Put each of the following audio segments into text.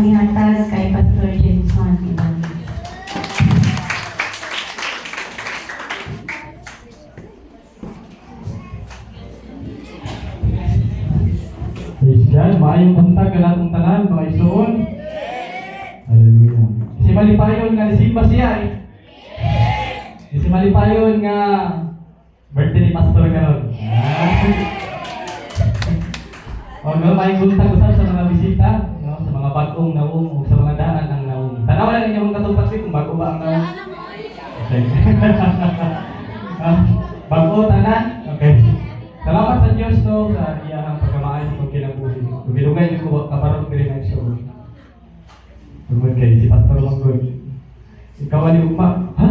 akong ihatag kay Pastor Jameson Ibanez. Praise God. Maayong buntag kanatong tanan, mga igsoon. Hallelujah. Si malipayon nga nisimba siya eh. Si malipayon nga birthday ni Pastor karon. Ah. O, no, maayong buntag usab sa mga bisita, no, sa mga bag-ong nawong o sa mga daan ang nawong. Tanawa lang ninyo mga katungpas kung bago ba ang nawong. Okay. Ah, bago tanan. Okay. Salamat sa Diyos, no, sa iyang pagkamaayo sa pagkinabuhi. Gilugay niyo ko kabarong diri na igsoon. Tungod kay si Pastor Manggod. Ikaw ani ugma. Ha?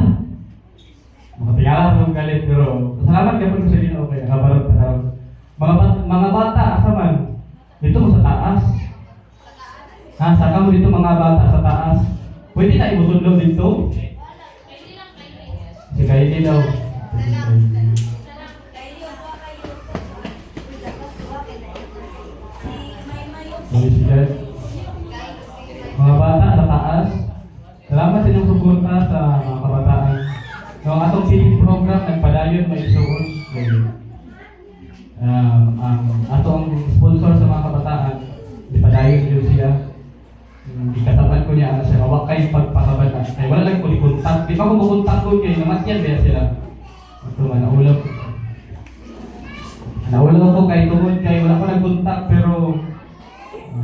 Makatingala sa galit, pero salamat kay sa Ginoo kay nakabarong ta karon. Mga bata, asa man? Dito mo sa taas. Ha, saka mo dito, mga bata, sa taas. Pwede na ibutudlo dito? Si Kylie daw. Praise God. Mga bata sa taas, salamat sa inyong suporta sa mga kabataan. No, ang atong feeding program nagpadayon, mga igsoon. Ang atong sponsor sa mga kabataan, ipadayon yun siya. Ikasapan ko niya, ano siya, wa kay pagpakabata. Kay wala lang ko ni-contact. Di pa ko mo-contact ko kay namatyan ba sila. Ito nga, naulaw. Naulaw ko kay tungod kay wala ko nag-contact, pero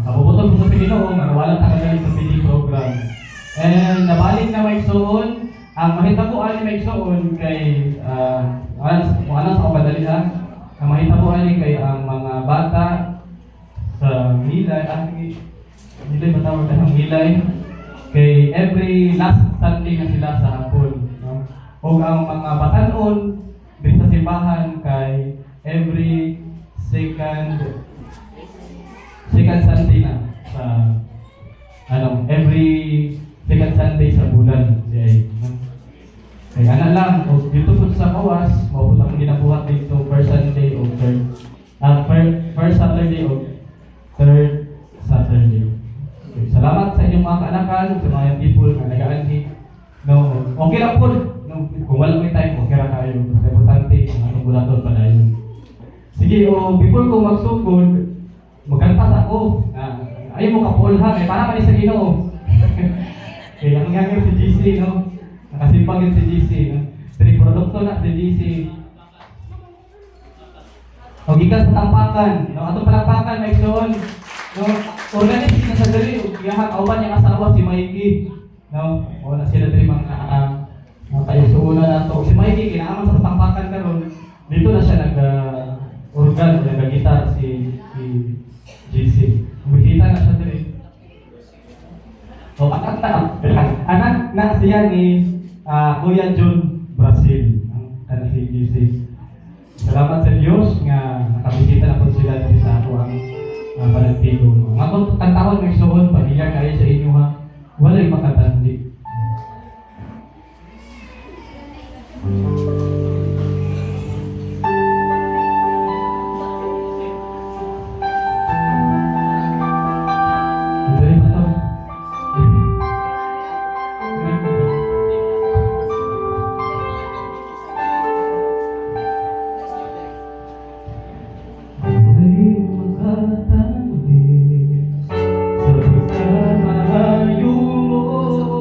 kabubutol ko sa Ginoo nga wala ta kagaling sa feeding program. And nabalik na, mga igsoon, ang mahitabo ani, mga igsoon, kay ano sa kadali ha. Ang mahitabo ani kay ang mga bata sa Milay, ah, Milay ba tawag na Milay? Kay every last Sunday na sila sa hapon, no? O ang mga batanon diri sa simbahan kay every second second Sunday na sa ano, every second Sunday sa bulan siya, no? Kaya ana lang, o dito po sa Kawas, mao po akong ginabuhat dito first Sunday o third first Saturday o third Saturday. Okay, salamat sa inyong mga kaanakan, sa mga young people nga nagaanhi. No, okay lang po. No, kung wala may time, okay ra kayo. Basta importante ang atong bulaton padayon. Sige, o before ko magsugod, magkanta sa ako. Ah, ayaw mo kapuol ha, kay para man ni sa Ginoo. Kaya ang gagawin si GC, no? Nakasimpag yun si GC, no? Diri produkto na si GC. O gikan sa Tampakan, no? Atong palakpakan, may igsoon. No, organist na sa diri, ug iyahang kauban niyang asawa si Mikey. No, o na sila diri mga mga kaigsuonan nato. Si Mikey kinaaman sa Tampakan karon. Dito na siya nag organ o nag-gitar si GC. Bisita na siya diri. O anak na anak na siya ni Kuya John Brazil, ang kana si GC. Salamat sa Dios nga nakabisita na po sila diri sa ako ang panagpilong. Nga kung kantahon, may igsoon, pamilyar kayo sa inyo ha. Walay makatandi. Dali pa to. Ay makatandi sa pagkamayo mo.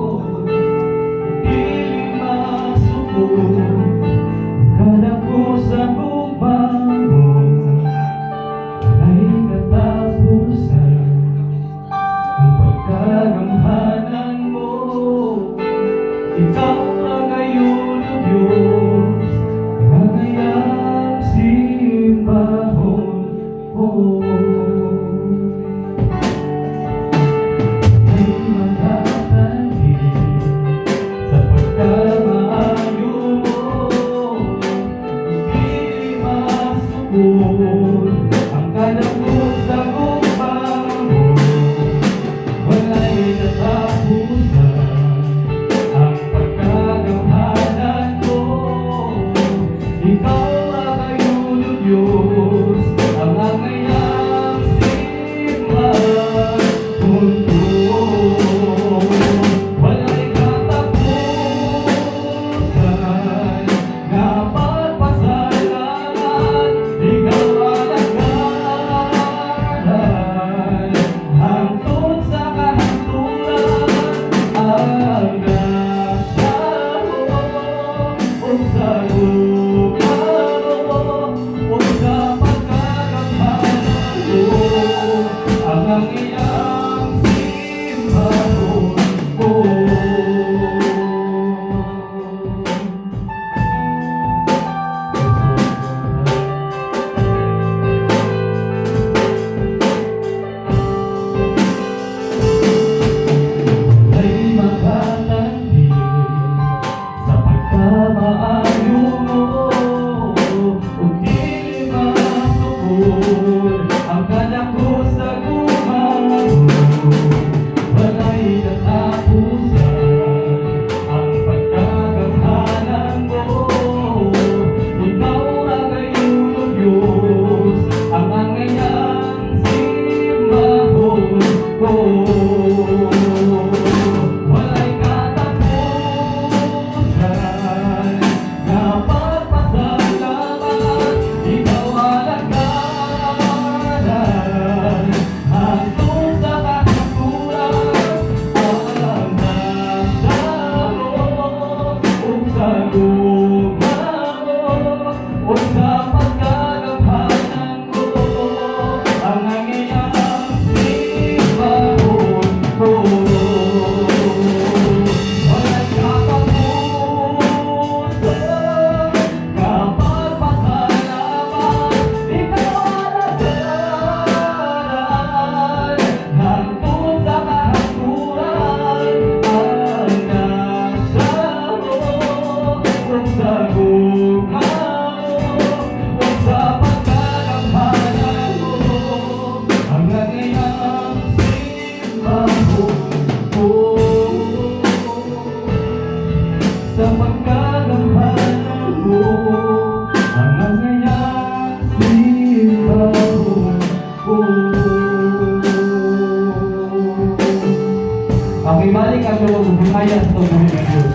Ang ibalik ang loob, himaya sa atong buhi nga Diyos.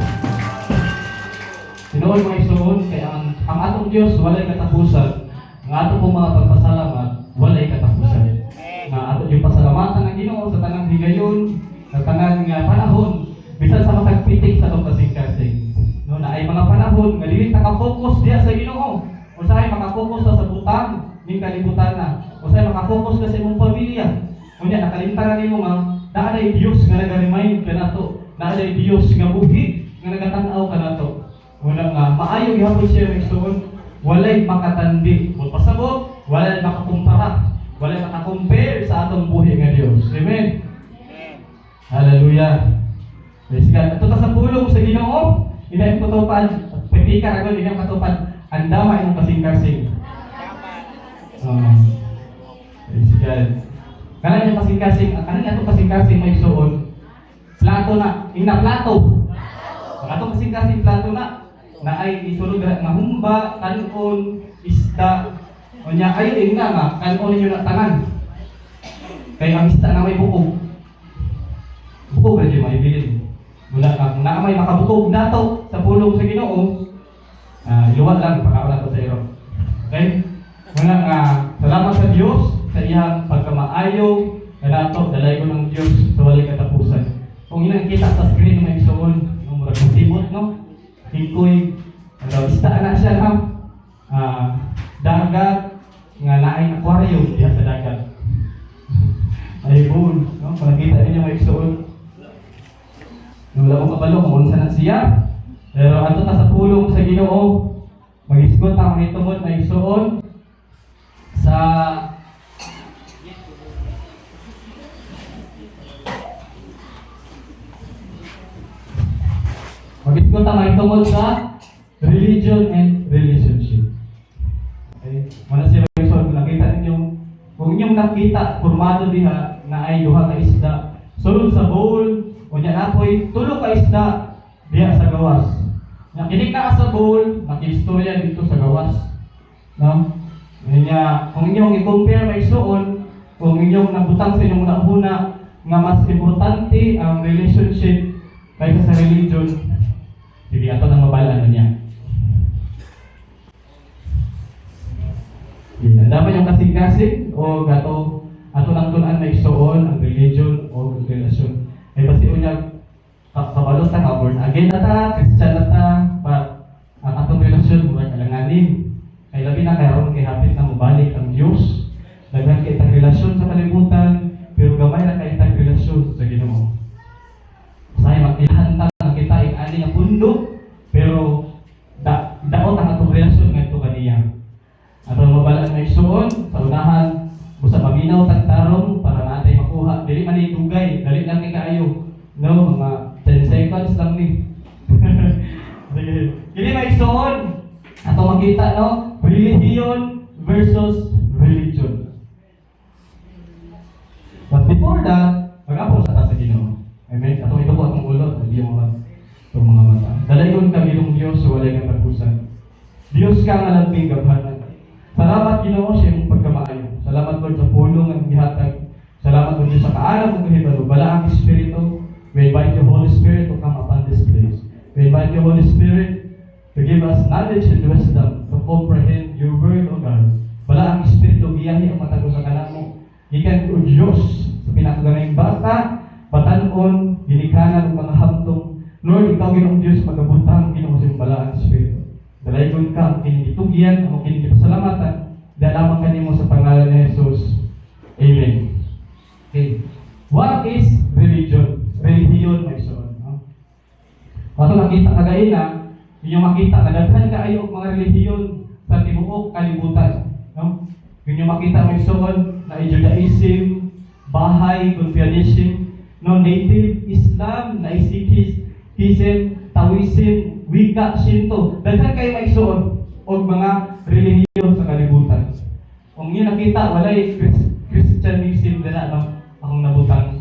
Tinuod, mga igsoon, kay ang atong Diyos walay katapusan. Ang ato pong mga pagpasalamat walay katapusan. Na ato yung pasalamatan ng Ginoo sa tanang higayon, sa tanan nga panahon, bisan sa matag pitik sa atong kasing-kasing. No, na ay mga panahon nga dili ta ka-focus diya sa Ginoo. Usahay makapokus ka sa butang ning kalibutan na. Usahay makapokus ka sa imong pamilya. Unya nakalimtan na nimo nga naa nay Dios nga naga-remind kanato. Naa nay Dios nga buhi nga nagatan-aw kanato. Una nga maayo gihapon siya, mga igsoon, walay makatandi. Pasabot, walay makakumpara, walay makakompare sa atong buhi nga Dios. Amen. Hallelujah. Praise God. Ato ta sa pulong sa Ginoo. Ina imong katupad, pwede ka agad ina katupad. Andama imong kasing-kasing. Praise God. Kanan yung kasing-kasing, kanan atong kasing-kasing, mga igsoon. Plato na, ina plato. Ang atong kasing-kasing plato na na ay isulod nga humba, kanon, isda. Unya ayo ingna nga kanon ninyo na tanan. Kay ang isda na may bukog. Bukog ra jud maibilin. Mula nga kung naa may makabukog nato sa pulong sa Ginoo, iluwa lang pakaon nato sa iro. Okay? Muna nga salamat sa Dios sa iyang pagkamaayo kanato, dalaygon ang Dios sa walay katapusan. Kung inang kita sa screen, mga igsoon, no, murag musibot, no? Hingkoy, ano, isda na siya, ha? Dagat nga naay aquarium diha sa dagat. Ay bull, no? Kung nakita ninyo, mga igsoon. No, wala ko kabalo kung unsa na siya. Pero ato ta sa pulong sa Ginoo. Magisgot ang mahitungod, mga igsoon, sa Magisgot ang mahitungod sa religion and relationship. Okay? Muna siya, mga igsoon, kung nakita ninyo, kung inyong nakita, formado diha na ay duha ka isda. Sulod sa bowl, unya napoy tulo ka isda diha sa gawas. Nakinig na ka sa bowl, nakiistorya dito sa gawas. No? Unya, kung inyong i-compare, mga igsoon, kung inyong nabutang sa inyong huna nga mas importante ang relationship kaysa sa religion, sige, ato nang mabalaan niya. Sige, andama yung kasing-kasing o gato ato lang tun-an, mga igsoon, ang religion o relasyon. Ay basi unya kabalo ta nga born again na ta, Christian na ta, but ang atong relasyon murag alanganin. Kay labi na karon kay hapit na mobalik ang Dios. Daghan kay tag relasyon sa kalibutan, pero gamay ra kay tag relasyon sa Ginoo. Usahay magtilhan ta nga kita ing ani nga pundo, pero daot ang atong relasyon ngadto kaniya. Aron mabalaan, mga igsoon, sa unahan, busa maminaw tag tarong para natay makuha. Dili man ni dugay, dali lang ni kaayo. No, mga 10 seconds lang ni. Sige. Kini, mga igsoon, ato makita, no, religion versus religion. But before that, mag-apo sa ta sa Ginoo. Amen. Atong ito po atong ulo, hindi yung mga itong mga mata. Dalaygon ka, Ginoong Dios sa walay katapusan. Dios ka nga labing gamhanan. Salamat, Ginoo, sa imong pagkamaayo. Salamat, Lord, sa pulong nga gihatag. Salamat, Lord, sa kaalam ug kahibalo. Balaang Espiritu, we invite you, Holy Spirit, to come upon this place. We invite you, Holy Spirit, to give us knowledge and wisdom to comprehend your word, O God. Balaang Espiritu, giyahi ang matag usa kanamo. Gikan o Diyos sa pinakagamay bata, batan-on, ginikanan ug mga hamtong. Lord, ikaw, Ginoong Diyos, magabutang, Ginoo, sa imong Balaang Espiritu. Dalaygon ka ang kining gitugyan, ang kining gipasalamatan, dahil lamang kanimo sa pangalan ni Jesus. Amen. Okay. What is religion? Religion, mga igsoon, no? Ato nakita kagaina, inyong makita na daghan kaayo og mga relihiyon sa tibuok kalibutan, no? Inyong makita, mga igsoon, na Judaism, Baha'i, Confucianism, no, Native, Islam, na Sikhism, Taoism, Wicca, Shinto. Daghan kaayo, mga igsoon, og mga relihiyon sa kalibutan. Kung inyo nakita, walay Christianism dira, no, akong nabutang.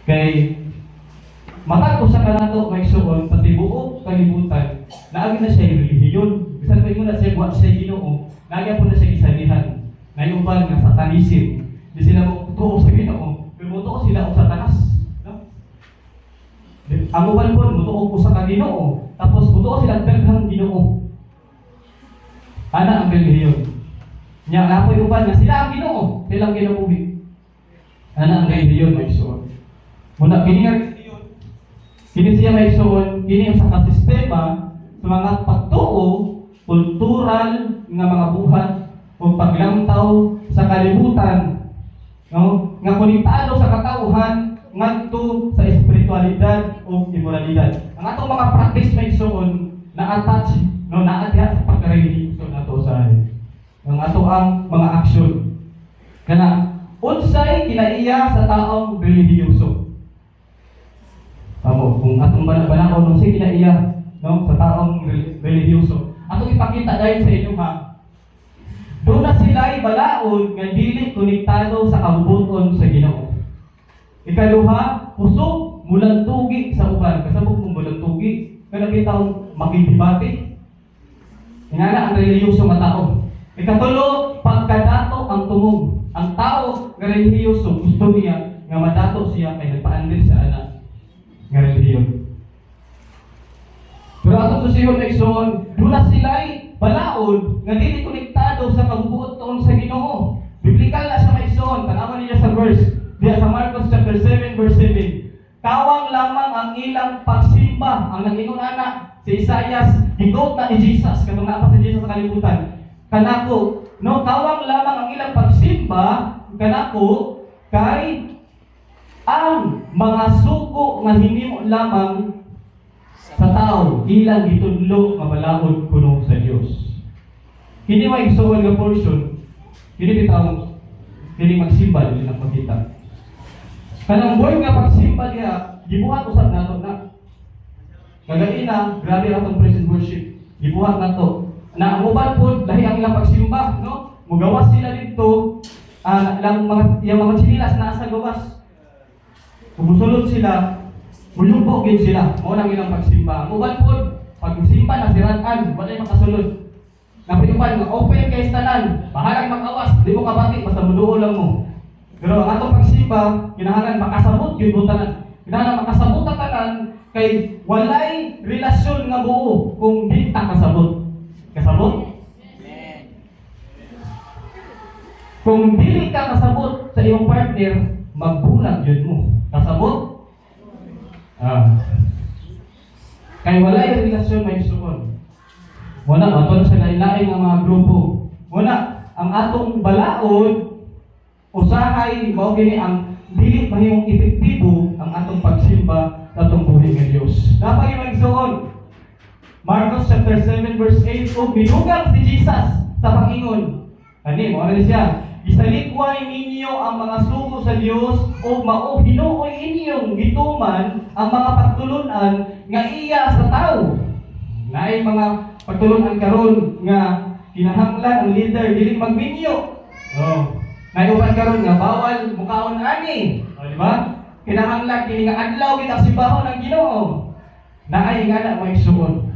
Kay matag usa ka nato, mga igsoon, sa tibuok kalibutan, naagi na siya relihiyon. Bisan pa ingon na siya wa siya Ginoo, naagi po na siya gisalihan. Nay uban nga Satanism. Di sila mo tuo sa Ginoo, pero mo tuo sila og Satanas, no? Ang uban po, mutuo usa ka Ginoo. Tapos mutuo sila daghang Ginoo. Ana ang relihiyon. Nya napoy uban nga sila ang Ginoo, silang kinabuhi. Ana ang relihiyon, mga igsoon. Muna kini nga relihiyon, kini siya, mga igsoon, kini usa ka sistema sa mga pagtuo, kultural nga mga buhat o paglantaw sa kalibutan, no, nga konektado sa katawhan ngadto sa espiritualidad o imoralidad. Ang atong mga practice, mga igsoon, na attach, no, naa diha sa pagkarelihiyoso nato sa ang ato ang mga aksyon. Kana unsay kinaiya sa taong relihiyoso? Tamo, kung atong banaon, unsay kinaiya, no, sa taong relihiyoso? Atong ipakita dahil sa inyo ha. Duna sila'y balaod nga dili konektado sa kabubuton sa Ginoo. Ikaduha, kusog mulantugi sa uban. Kasabot kung mulantugi, kana bitaw makidebate. Ingana ang relihiyoso nga tao. Ikatulo, pagkadato ang tumong. Ang tao nga relihiyoso, gusto niya nga madato siya kay nagpaandil sa ana nga relihiyon. Pero atong susihon, igsoon, duna sila'y balaod nga dili konektado sa kabubuton sa Ginoo. Biblikal na siya, mga igsoon. Tanawan niya sa verse diya sa Marcos chapter 7 verse 7. Kawang lamang ang ilang pagsimba. Ang nag-ingon ana si Isaias, gi-quote na ni Jesus katong naa pa si Jesus sa kalibutan. Kanako, no, kawang lamang ang ilang pagsimba kanako kay ang mga sugo nga hinimo lamang sa tao ilang gitudlo nga balaod kuno sa Dios. Kini, mga igsoon, nga portion, kini bitaw kini magsimba dili lang makita. Kanang word nga pagsimba diha, gibuhat usab nato na. Kagaina, grabe atong praise and worship. Gibuhat nato. Na ang uban pod lahi ang ilang pagsimba, no? Mugawas sila didto, lang mga iyang mga tsinilas naa sa gawas. Kung musulod sila, muyuko gyud sila. Mao nang ilang pagsimba. Ang uban pod, pagsimba na sirad-an, walay makasulod. Napriuban nga open kay tanan, bahalag mag-awas, di mo kabati basta muduol lang mo. Pero ang atong pagsimba, kinahanglan makasabot gyud mo tanan. Kinahanglan makasabot ang tanan kay walay relasyon nga buo kung di ta kasabot. Kasabot? Kung dili ka kasabot sa imong partner, magbulag yun mo. Kasabot? Ah. Kay walay relasyon, mga igsoon. Wala, ato na sa lain-lain nga mga grupo. Wala, ang atong balaod, usahay, mao gini ang dili mahimong epektibo ang atong pagsimba sa atong buhi nga Dios. Dapat yung igsoon. Marcos chapter 7 verse 8, ug midugang si Jesus sa pangingon. Kani mo na siya. Isalikway ninyo ang mga sugo sa Dios ug mao hinuoy inyong gituman ang mga pagtulunan nga iya sa tao. Naay mga pagtulunan karon nga kinahanglan ang leader dili magminyo. Oh. Naay uban karon nga bawal mukaon ani. Oh, di ba? Kinahanglan kini nga adlaw gid ang simbahon ng Ginoo. Naay nga na, mga igsoon.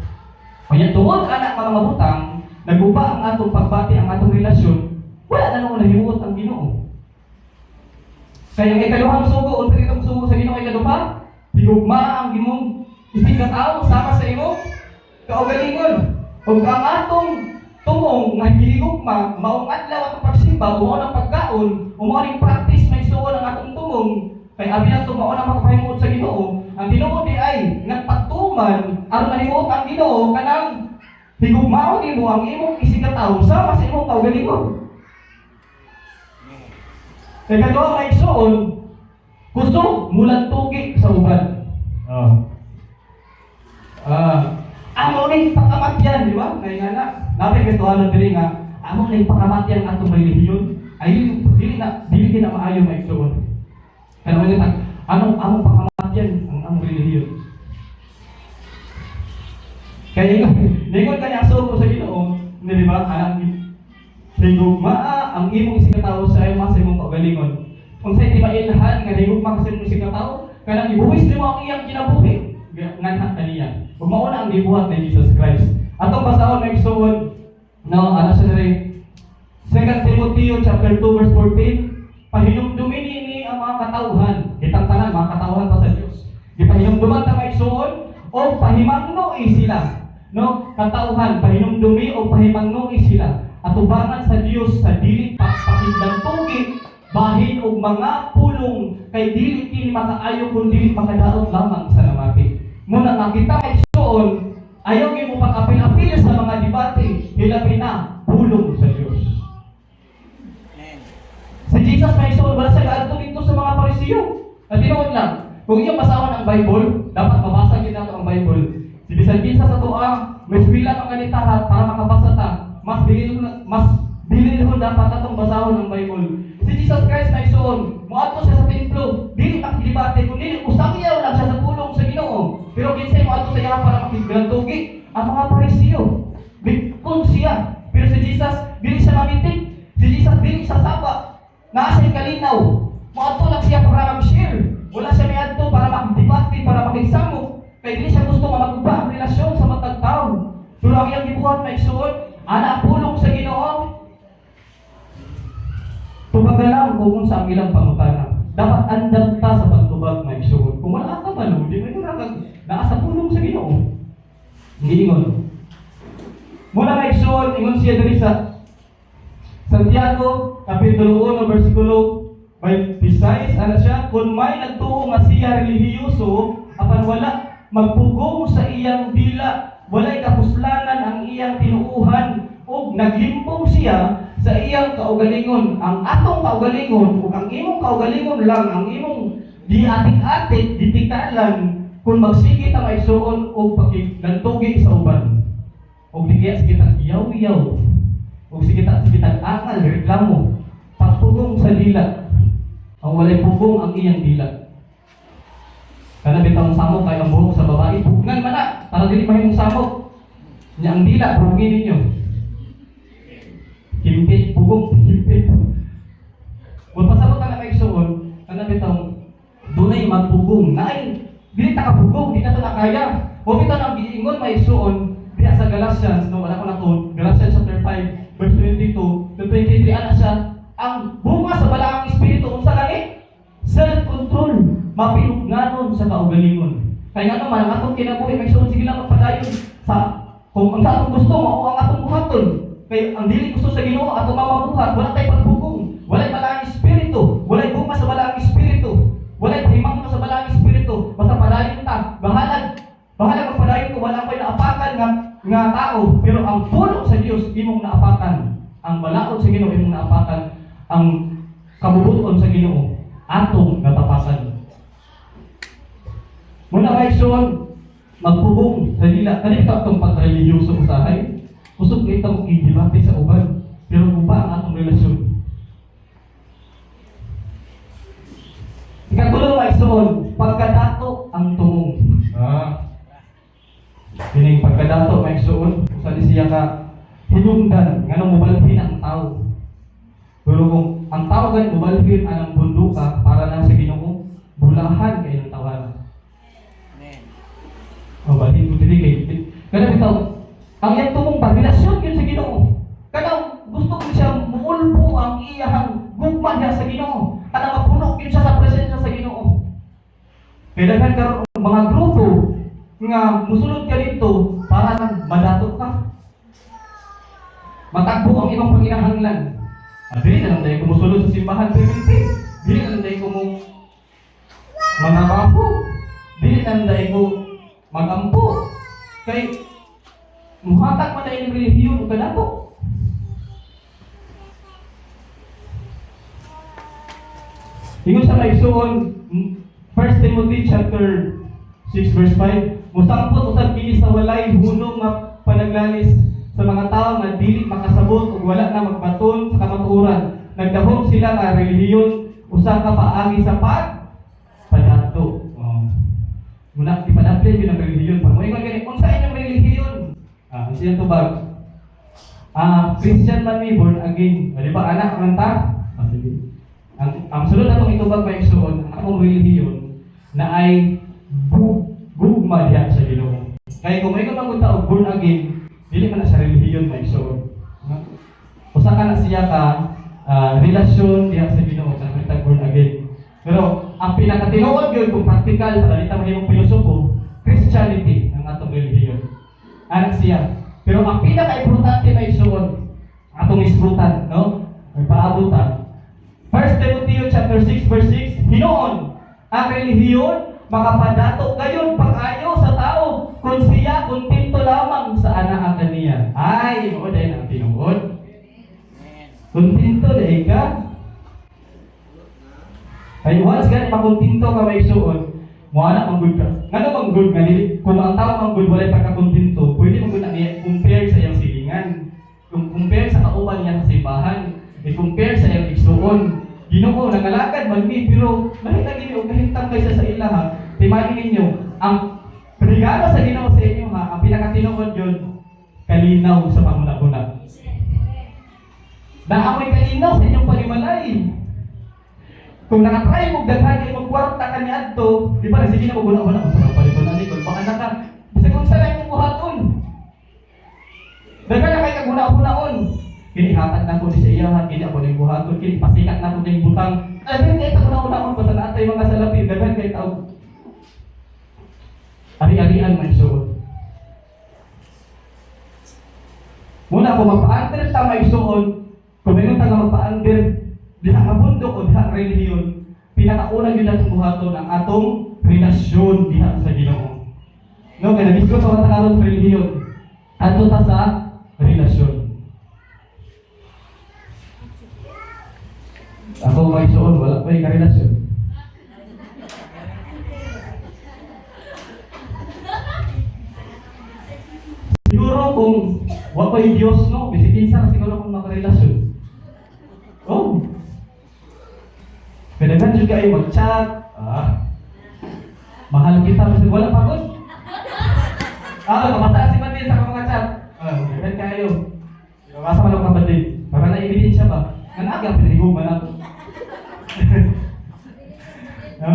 Kaya tungod ana nga mga butang, naguba ang atong pagbati, ang atong relasyon, wala na noon nahimuot ang Ginoo. Kaya ang ikaduhang sugo, unsa kay sugo sa Ginoo ikaduha? Higugma ang imong isig ka tawo sama sa imong kaugalingon. Ug ang atong tumong nga gihigugma, maong adlaw atong pagsimba, mao ang pagkaon, o mao ning practice, mga igsoon, ang atong tumong, kay abi nato mao na makapahimuot sa Ginoo. Ang tinuod di ay nga pagtuman aron mahimuot ang Ginoo kanang higugmaon nimo ang imong isig ka tawo sama sa imong kaugalingon. Kay kaduha, mga igsoon, kusog mulantugi sa uban. Oh. Ah, amo ning pakamatyan, di ba? Ngay nga na. Napay Kristohanon diri nga amo ning pakamatyan ang atong relihiyon. Ay dili na maayo, mga igsoon. Pero nga anong among pakamatyan ang among relihiyon? Kaya ingon, ningon kanya ang sugo sa Ginoo, di ba? Anang higugma ang imong isig ka tawo sa imong kaugalingon. Kung sa timailhan nga higugma ka sa imong isig ka tawo, kanang ibuwis nimo ang iyang kinabuhi nganha kaniya. Ug mao na ang gibuhat ni Jesus Christ. Atong basahon, mga igsoon, no, ano siya diri? 2 Timoteo chapter 2 verse 14, pahinumdumin ini ang mga katauhan. Kitang tanan mga katauhan pa sa Dios. Gipahinumdum Pahinumduman ta, mga igsuon, o pahimangnoi sila. No? Katauhan, pahinumdumi o pahimangnoi sila. Atubangan sa Dios sa dili pagpakiglantugi bahin og mga pulong, kay dili kini makaayo kun dili makadaot lamang sa namati. Muna nga kita, mga igsuon, ayaw gyud mo pag-apil-apil sa mga debate, hilabi na pulong sa Dios. Amen. Si Jesus, mga igsuon, wala siya gaadto dito sa mga Parisiyo. At tinuod lang, kung iyong basahon ang Bible, dapat mabasa gyud nato ang Bible. Si bisan kinsa sa atoa, may eskwela pa ganita ha, para makabasa ta. Mas bilin dapat atong basahon ang Bible. Si Jesus Christ, mga igsuon, moadto siya sa templo, dili makidebate kun dili usangyaw lang siya sa pulong sa Ginoo. Pero kinsay moadto sa iya para makiglantugi? Ang mga Parisiyo. Bikon siya. Pero si Jesus, dili siya mamitik. Si Jesus, dili siya saba. Naa siya kalinaw. Moadto lang siya para mag-share. Wala siya miadto para makidebate, para makigsamok. Kay dili siya gusto nga maguba ang relasyon sa matag tao. Pero ang iyang gibuhat, mga igsuon, ana ang pulong sa Ginoo. Tubaga lang kung unsa ang ilang pangutana. Dapat andam ta sa pagtubag, mga igsuon. Kung wala ka ba, di mo yun naa sa pulong sa Ginoo. Giingon. Muna, mga igsuon, ingon siya diri sa Santiago, Kapitulo 1, versikulo 26, ano siya? Kung may nagtuo nga siya relihiyoso, apan wala magpugong sa iyang dila, walay kapuslanan ang iyang tinuuhan, ug naglimbong siya sa iyang kaugalingon. Ang atong kaugalingon, ug ang imong kaugalingon lang, ang imong diatik-atik, ditikalan, kung magsige ta, mga igsuon, og pakiglantugi sa uban. Og di kaya sige tag yaw-yaw. Og sige tag angal, reklamo. Pagpugong sa dila. Ang walay pugong ang iyang dila. Kana bitang samok kay ang buhok sa babae, pugngan man na para dili mahimong samok. Nya ang dila, pugin ninyo. Kimpit, pugong, kimpit. Kung pasabot ka na, mga igsuon, kana bitang dunay magpugong, naay dili ta kapugong, di na to nakaya. O bitaw nang giingon, mga igsuon, diya sa Galatians, no, wala ko na to, Galatians chapter 5, verse 22 to 23, ana siya, ang bunga sa Balaang Espiritu, unsa gani? Self-control, mapinugnanon sa kaugalingon. Kaya nga naman, ang atong kinabuhi, mga igsuon, sige lang magpadayon sa kung ang sa atong gusto, mao ang atong buhaton. Kay ang dili gusto sa Ginoo, atong mamabuhat, wala tay pagpugong, walay Balaang Espiritu, walay bunga sa Balaang Espiritu, walay pahimangno sa Balaang Espiritu, basta padayon ta, bahalag, bahala magpadayon ko, wala ko'y naapakan nga tao, pero ang pulong sa Dios imong naapakan, ang balaod sa Ginoo imong naapakan, ang kabubuton sa Ginoo atong natapakan. Muna, mga igsoon, magpugong sa dila. Kani ito atong pagka-religyoso usahay. Kusog kita mo idebate sa uban. Pero kung ba ang atong relasyon? Ikatulo, mga igsoon, pagkadato ang tumong. Kining pagkadato, mga igsoon, usa ni siya ka hinungdan nganong mobalhin ang tao. Pero kung ang tao gani mobalhin anang bunduka para lang sa Ginoo, bulahan kay ng tawana. Amen. O balhin ko dili kay kana bitaw ang iyang tumong ba relasyon yun sa Ginoo. Kanang gusto ko siya muulbo ang iyang gugma niya sa Ginoo. Kanang mapuno yun siya sa presensya sa Ginoo. Kaya daghan karon og mga grupo nga musulod ka dito para lang madato ka. Matagbo ang imong panginahanglan. Ah, dili na lang dahil kumusulod sa simbahan permente. Dili na lang dahil kumo mga bako. Dili na lang dahil ko magampo. Kay muhatag man dahil relihiyon ug kadato. Ingon sa mga igsuon, 1 Timothy chapter 6 verse 5, musangpot usab kini sa walay hunong nga panaglalis sa mga tawo nga dili makasabot ug wala na magbaton sa kamatuoran. Nagdahom sila nga relihiyon usa ka paagi sa pag padato. Oh. Muna ipadapli yun ang relihiyon. Pag moingon gani, unsa inyong relihiyon? Ah, unsa iyang tubag? Ah, Christian man mi, born again. Ah, di ba anak man ta? Ah, sige. Ang sunod atong itubag, mga igsoon, ang akong relihiyon na ay gugma diha sa Ginoo. Kay kung moingon man gud ta og born again, dili man na sa relihiyon, mga igsoon. No? Usa ka na siya ka relasyon diha sa Ginoo sa kita born again. Pero ang pinakatinuod yun, kung practical, para di ta mahimong pilosopo, Christianity ang atong relihiyon. Anak siya. Pero ang pinaka-importante, mga igsuon, atong isgutan, no? May paabutan. 1 Timothy chapter 6 verse 6, hinuon, ang relihiyon makapadato gayon pag-ayo sa tao kung siya kontento lamang sa anaa kaniya. Ay, mao dahil ang tinuod. Amen. Kontento dahil ka. Ay, once gani makontento ka, may igsuon, mo ana manggod ka. Ngano manggod nga dili kung ang tao manggod walay pagkakontento, pwede manggod na niya compare sa iyang silingan. Kung compare sa kauban niya sa simbahan, i-compare sa iyang igsuon. Ginoo, nangalagad man mi, pero lahi na gini og kahintang kaysa sa ila ha. Timani ninyo, ang regalo sa Ginoo sa inyo ha, ang pinakatinuod yun, kalinaw sa panguna-una. Naamoy kalinaw sa inyong panimalay. Kung nakatry mo daghan kay imong kwarta kaniadto, di ba sige na mo guna-guna kung sa paliton ani kung baka naka bisag unsa na imong buhaton. Daghan na kay kaguna-gunaon. Kini hatag na ko ni sa iya, kini ako ning buhaton, kini pasikat na ko ning butang. Daghan kay kaguna-gunaon basta naa tay mga salapi, daghan kay taog. Ari-arian man suod. Muna kung magpa-under ta, may igsuon, kung meron ta nga magpa-under diha nga bundok o diha nga relihiyon, pinakauna gyud natong buhaton ang atong relasyon diha sa Ginoo. No, kay nabisgot sa mga karon sa relihiyon. Adto ta sa relasyon. Ako, may igsuon, wala pa yung karelasyon. Siguro kung wa pa yung Diyos, no? Bisig kinsa na siguro kung makarelasyon. Oh. Kaya daghan jud kayo mag-chat. Ah. Mahal kita, bisag wala pa gud. Ah, kapasa si Mandin sa mga chat. Ah, daghan kayo. Kapasa man ako kapatid. Para na ebidensya ba? Nga aga pinahigugma na ako. No?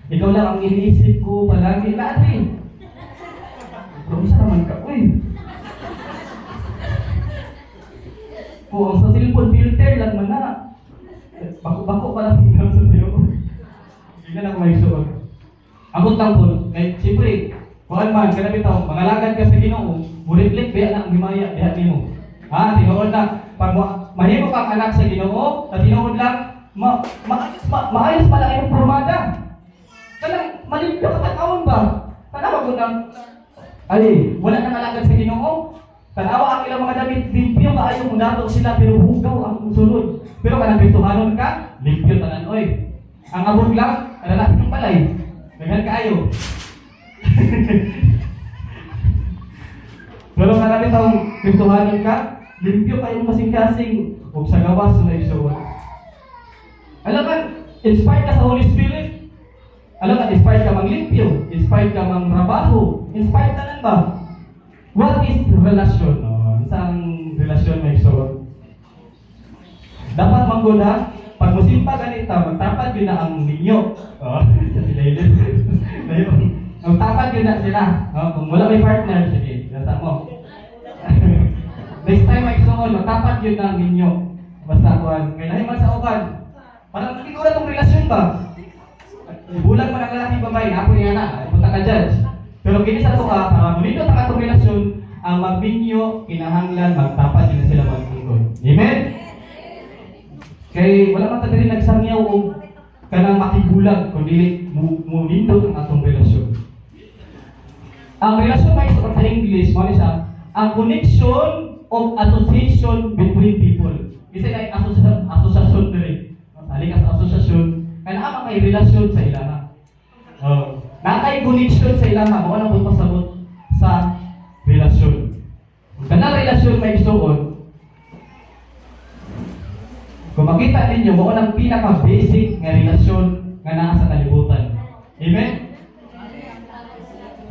Ikaw lang ang iniisip ko palagi. Lahat eh. Pero isa naman ka, uy. Po, ang sa cellphone filter lang man na. Bako-bako pa lang daw sa tiyo. Hindi na ako may suot. Abot lang po, kay siyempre, kuan man, kana bitaw, mangalagad ka sa Ginoo, mo-reflect ba na ang himaya diha nimo. Ha, tinuod na pag mahimo kang anak sa Ginoo, sa tinuod lang maayos pala imong pormada. Kanang malimpyo ka tan-awon ba? Tanawa ko nang ay, wala nang alagad sa Ginoo. Tanawa ang ilang mga damit, limpyo kaayo mo nato sila pero hugaw ang sulod. Pero kanang Kristohanon ka, limpyo tanan oy. Ang abog lang, kanang ng balay. Daghan kaayo. Pero kanang bitawng Kristohanon ka, limpyo kayong kasing-kasing ug sa gawas na igsuon. Alam ka, inspired ka sa Holy Spirit. Alam ka, inspired ka manglimpyo, inspired ka mang trabaho, inspired ka lang ba? What is relasyon? No? Isang relasyon, may igsuon. Dapat mangguna, pag musimpa ganita, magtapad yun na ang ninyo. Oh, sa sila yun. Magtapad yun na sila. Oh, kung wala may partner, sige, nasa mo. Next time, may igsuon, magtapad yun na ang ninyo. Basta kuan, kay lahi man sa uban. Parang hindi ko na tong relasyon ba? Bulag man ang lalaki babae, ako niya na, punta ka judge. Pero kini sa tuka, para munindot ang atong relasyon, ang magminyo, kinahanglan, magtapad yun na sila magtungkol. Amen? Kay wala man ta diri nagsangyaw og kanang makigulag kun dili mo nindot ang atong relasyon. Ang relasyon, may sa English, mao ni siya, ang connection of association between people. Isa kay association diri. Sali ka sa association, kay naa kay relasyon sa ilaha. Oh, naa kay connection sa ilaha, mao nang pasabot sa relasyon. Kanang relasyon, may igsuon, kung makita ninyo, mao nang pinaka-basic nga relasyon nga naa sa kalibutan. Amen?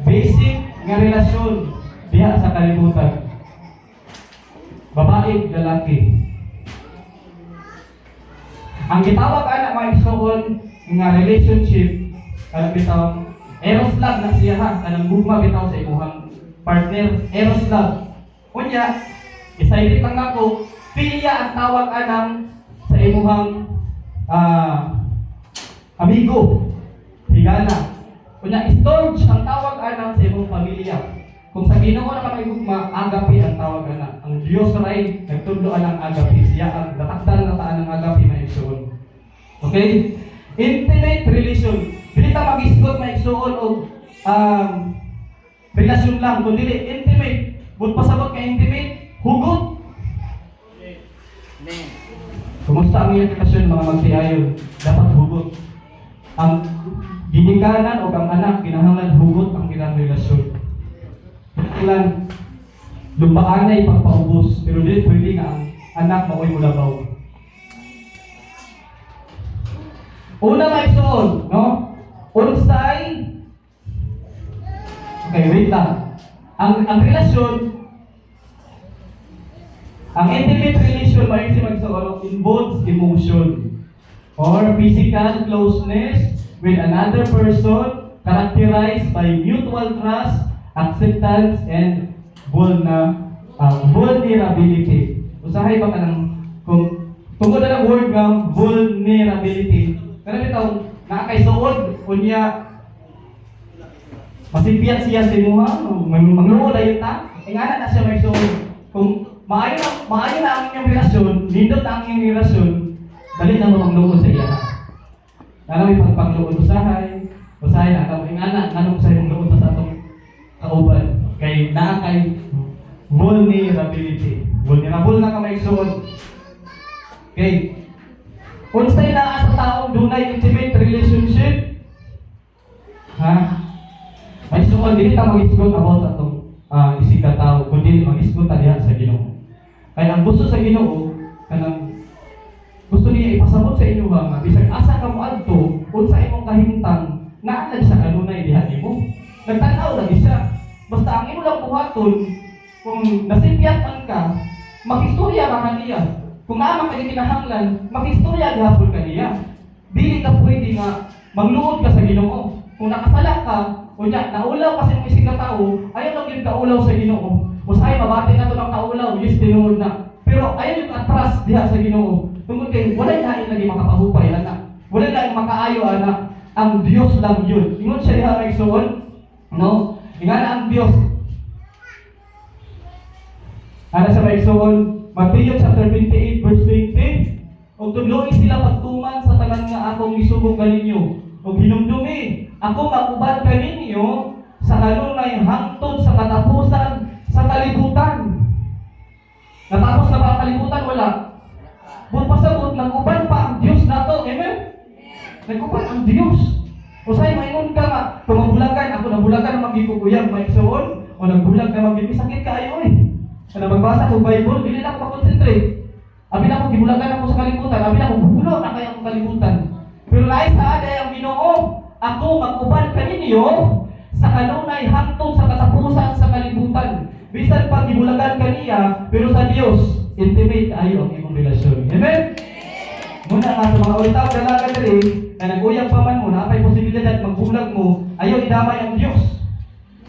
Basic nga relasyon diha sa kalibutan. Babae, lalaki. Ang gitawag ana, mga igsuon, nga relationship, kanang bitaw eros love na siya ha, kanang gugma bitaw sa imuhang partner, eros love. Unya, isailit lang nako, philia ang tawag anang sa imuhang Amigo, higala. Unya, storge ang tawag anak sa imong pamilya. Kung sa Ginoo na ka makigugma, agape ang tawag ana. Ang Dios ray nagtudlo anang agape. Siya ang natakdan na taan ng agape, mga igsuon. Okay? Intimate relation. Dili ta magisgot, mga igsuon, og relasyon lang kundi intimate. But pasabot ka intimate, hugot. Amen. Kumusta ang iyong relasyon, mga magtiayon? Dapat hugot. Ang ginikanan o ang anak, kinahanglan hugot ang ilang relasyon. Kinahanglan lumbaan na ipagpaubos, pero dili pwede nga ang anak mao'y mulabaw. Una, mga igsoon, no? Unsay. Okay, wait lang. Ang relasyon, ang intimate relation, mga igsoon, involves emotion or physical closeness with another person characterized by mutual trust, acceptance, and vulnerability. Usahay ba ka ng, kung tungkol na lang word nga vulnerability, kanang bitaw naa kay suod, unya masipiyat siya sa imuha, mangluo dayon ta. Ingana na siya, may suod. Kung maayo na ang inyong relasyon, nindot na ang inyong relasyon, dali na mo mangluod sa iya. Lalo may pagpangluod usahay, usahay na kamo ingana nganong sa imong luod pa sa atong kauban kay naa kay vulnerability. Vulnerable na ka, may igsuon. Okay. Unsay naa sa taong dunay intimate relationship? Ha? May igsuon, dili ta mag-isgot about sa atong isig ka tao, kundi mag-isgot ta diha sa Ginoo. Kaya ang gusto sa Ginoo, kanang gusto niya ipasabot sa inyo nga bisag asa ka mo adto, unsa imong kahimtang, naa lagi sa kanunay diha nimo. Nagtan-aw lagi siya. Basta ang imo lang buhaton, kung nasipyat man ka, makistorya ka kaniya. Kung naa man kay kinahanglan, makistorya gihapon kaniya. Dili ka pwede nga mangluod ka sa Ginoo. Kung nakasala ka, unya naulaw ka sa imong isig ka tawo, ayaw lang gyud kaulaw sa Ginoo. Usahay mabati na to ng kaulaw, yes, tinuod na. Pero ayaw yung atras diha sa Ginoo. Tungod kay walay lain lagi makapahupay ana. Walay lain makaayo ana. Ang Dios lang yun. Ingon siya diha, mga igsoon, no? Ingana ang Dios. Ana sa mga igsoon, Matthew chapter 28 verse 20, "Ug tudloi sila pagtuman sa tanan nga akong gisugo kaninyo. Ug hinumdumi, ako mag-uban kaninyo sa kanunay hangtod sa katapusan sa kalibutan." Natapos na ba ang kalibutan? Wala. But pasabot, nag-uban pa ang Diyos nato. Amen? Nag-uban ang Diyos. Usay maingon ka nga, kung mabulagan, ako nabulagan na magiguguyag, may igsoon, o nagbulag na magiging sakit kaayo eh. Kana magbasa ko Bible, dili na ako makonsentrate. Abi na ako gibulagan ako sa kalibutan, abi na ako bulo na kaya akong kalibutan. Pero lahi sa aday ang Ginoo, "Ako mag-uban kaninyo sa kanunay hangtod sa katapusan sa kalibutan." Bisan pa gibulagan kaniya, pero sa Dios, intimate kaayo ang imong relasyon. Amen? Muna nga sa mga ulitaw dalaga diri, na nag-uyab pa man mo, naa pay posibilidad magbulag mo, ayaw idamay ang Dios.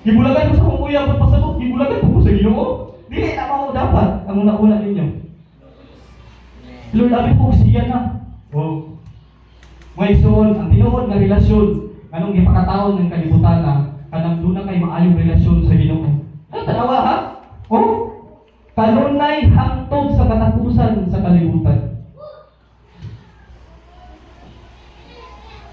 "Gibulagan ko sa akong uyab at pasabot, gibulagan ko sa Ginoo." Dili na mao dapat ang una-una ninyo. "Lord, abi ko siya na." Oh. Mga igsoon, ang tinuod nga relasyon, anong gipakataon ng kalibutan na, kanang duna kay maayong relasyon sa Ginoo. Ano tanawa ha? Oh? Kanunay hangtod sa katapusan sa kalibutan.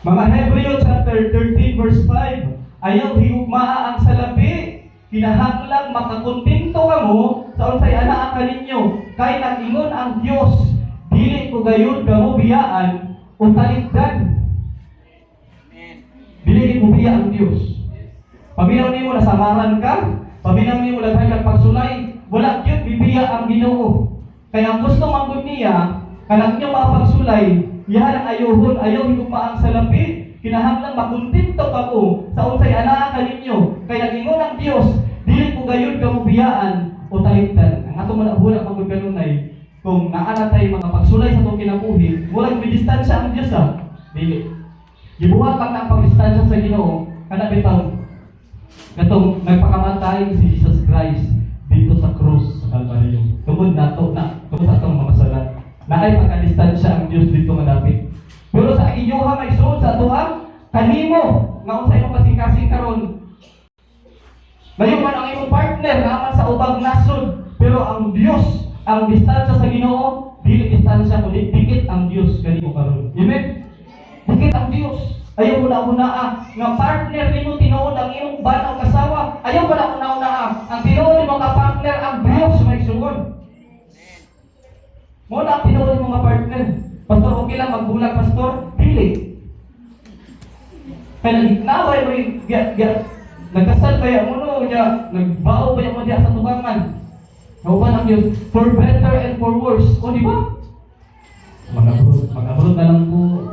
Mga Hebreo chapter 13 verse 5, "Ayaw higugmaa ang salapi, kinahanglang makakontento kamo sa unsay anaa kaninyo, kay nag-ingon ang Dios, dili ko gayud kamo biyaan o talikdan." Amen. Dili mo biya ang Dios. Paminaw nimo nasamaran ka, paminaw nimo daghan kag pagsulay, wala gyud bibiya ang Ginoo. Kaya ang gusto man gud niya, kanang inyong mga pagsulay, iyahan ang ayohon, ayaw higugma ang salapi, kinahanglan makontento kamo sa unsay anaa kaninyo, kay nag-ingon ang Dios, dili ko gayud kamo biyaan o talikdan. Ang atong manahuna man gud kanunay, kung naa na tay mga pagsulay sa atong kinabuhi, murag may distansya ang Dios ah. Dili. Gibuhat lang na ang pagdistansya sa Ginoo kana bitaw katong nagpakamatay si Jesus Christ dito sa krus sa Kalbaryo. Tungod nato na, tungod sa atong mga sala. Naay pagkadistansya ang Dios dito nga dapit. Pero sa inyoha, may suod sa atoa kanimo nga unsa imong kasing-kasing karon. Layo man ang imong partner naaman sa ubang nasod, pero ang Dios, ang distansya sa Ginoo, dili distansya kundi dikit ang Dios kanimo karon. Amen. Dikit ang Dios. Ayaw mo na unaa nga partner nimo tinuod ang imong bana o asawa. Ayaw mo na una-unaa ang tinuod nimo ka partner ang Dios, may suod. Mao na ang tinuod nimo nga partner. "Pastor, okay lang magbulag, Pastor." Dili. Kaya nagnaway mo yung nagkasal kaya mo no, nya, nagbao kaya mo diya sa tubangan. Nauban ang Diyos, for better and for worse. O, di ba? Mag-abroad na lang ko.